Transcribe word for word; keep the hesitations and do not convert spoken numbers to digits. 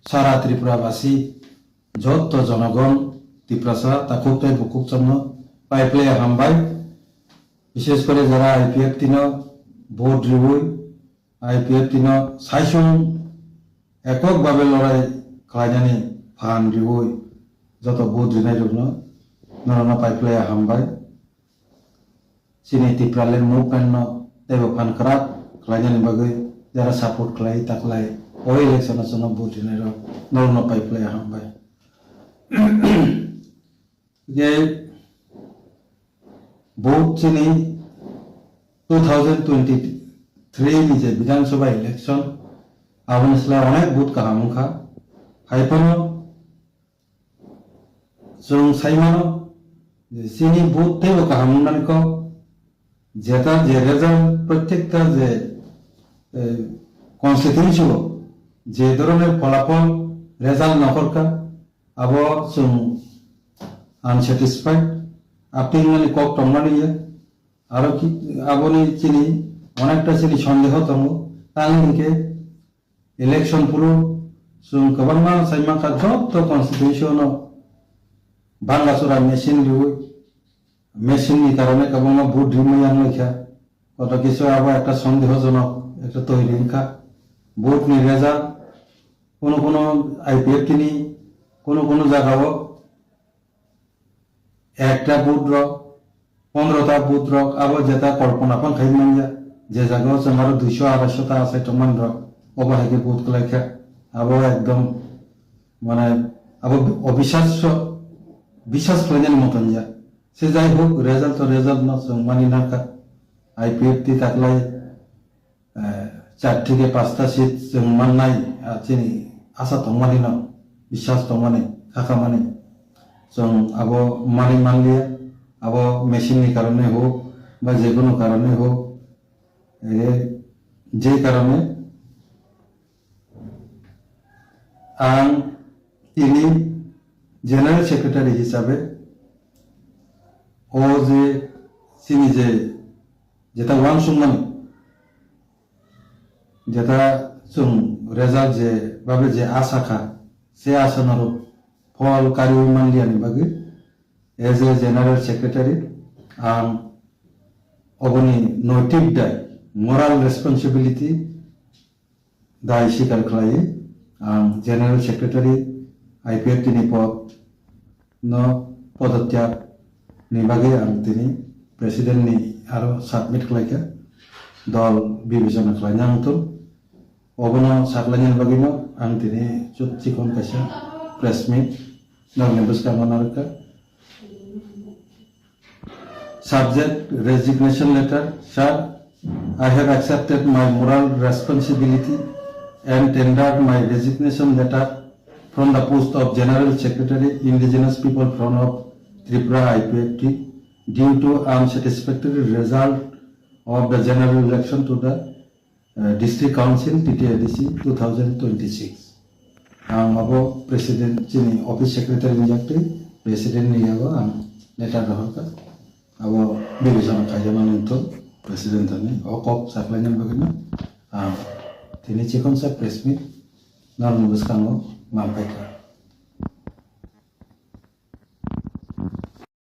sara Tripura basi jotto jonogon Tiprasa takhuk tei bukhuk chomno pai phlai hambai. Bishesh kore jara I P F T no vote riwi, I P F T no saisung ekok babe lorai khlainani phan riwi joto vote rinai rokno norokno pai phlai hambai. Chini Tipraland movement no teibo phan kwrak khlainani bagwi jara support khlai taklai o election o chwngno vote rinai rok norokno pai phlai hambai. Hwnkhe vote chini two thousand twenty-three ni je Bidhan Sabha election, aboni slai onek vote kaham wngkha. Haiphano chwng saimano je chini vote teibo kaham wngnani kok, jeta je result, prottekta je, eh, constituency o je dhoroner pholapol result nokhorkha, abo chwng unsatisfied, aping mani kok tongmani ya, aro ki, aboni chini onekta chini sondeho tongo, tang hinkhe election phuru chwng kwbangma saimankha jotto constituency no bangla chura machine riwi, machine ni karone kwbangma vote rimwi yang laikha, koto kisu abo ekta sondehojonok ekta toiri wngkha, vote ni result kono kono I P F T ni kono kono jagao ekta booth rok, pondro ta booth rok, abo jeta kolpona phano khai manya, je jaga o chwng aro duiso arai so ta achai tongmani rok, obo hai khe booth kwlai kha, abo ekdom, mane, abo obisasyo, bisas khlainani moton ya. Se jai hok, result to result no chwng mani nangkha, I P F T taklai, eh, char theke pasta seat chwng mannai, ah, chini asa tongmani no, biswas tongmani, khakamani. Chwng abo mani manliya, abo machine ni karone hok, ba jekono karone hok, eh, je karone ang tini General Secretary hisabe o je chini je jeta uansukmani, jeta chwng result je babe je asa kha, se asa norok phol kariwi manliyani bagwi, as a General Secretary, ang oboni noitik dai, moral responsibility, dai sikar khlaiwi ang General Secretary I P F T ni pod no podotyag ni bagwi ang tini President ni aro submit khlaikha, dol bibechona khlaina wngthun. Obono saklainani bagwino ang tini chuk chikon kaisa press meet norokni bwskango narwkha. Subject, resignation letter. Sir, I have accepted my moral responsibility and tendered my resignation letter from the post of General Secretary, Indigenous People Front of Tripura, I P F T, due to unsatisfactory result of the general election to the, uh, District Council, T T A D C, two thousand twenty-six. Ang abo President chini Office Secretary ni yaktwi President ni yago ang letter rohorkha. Abo bibechona khaijama nungthok President thani o kok saklainani bagwino ang tini chikonsa press meet norokni bwskango manphaikha.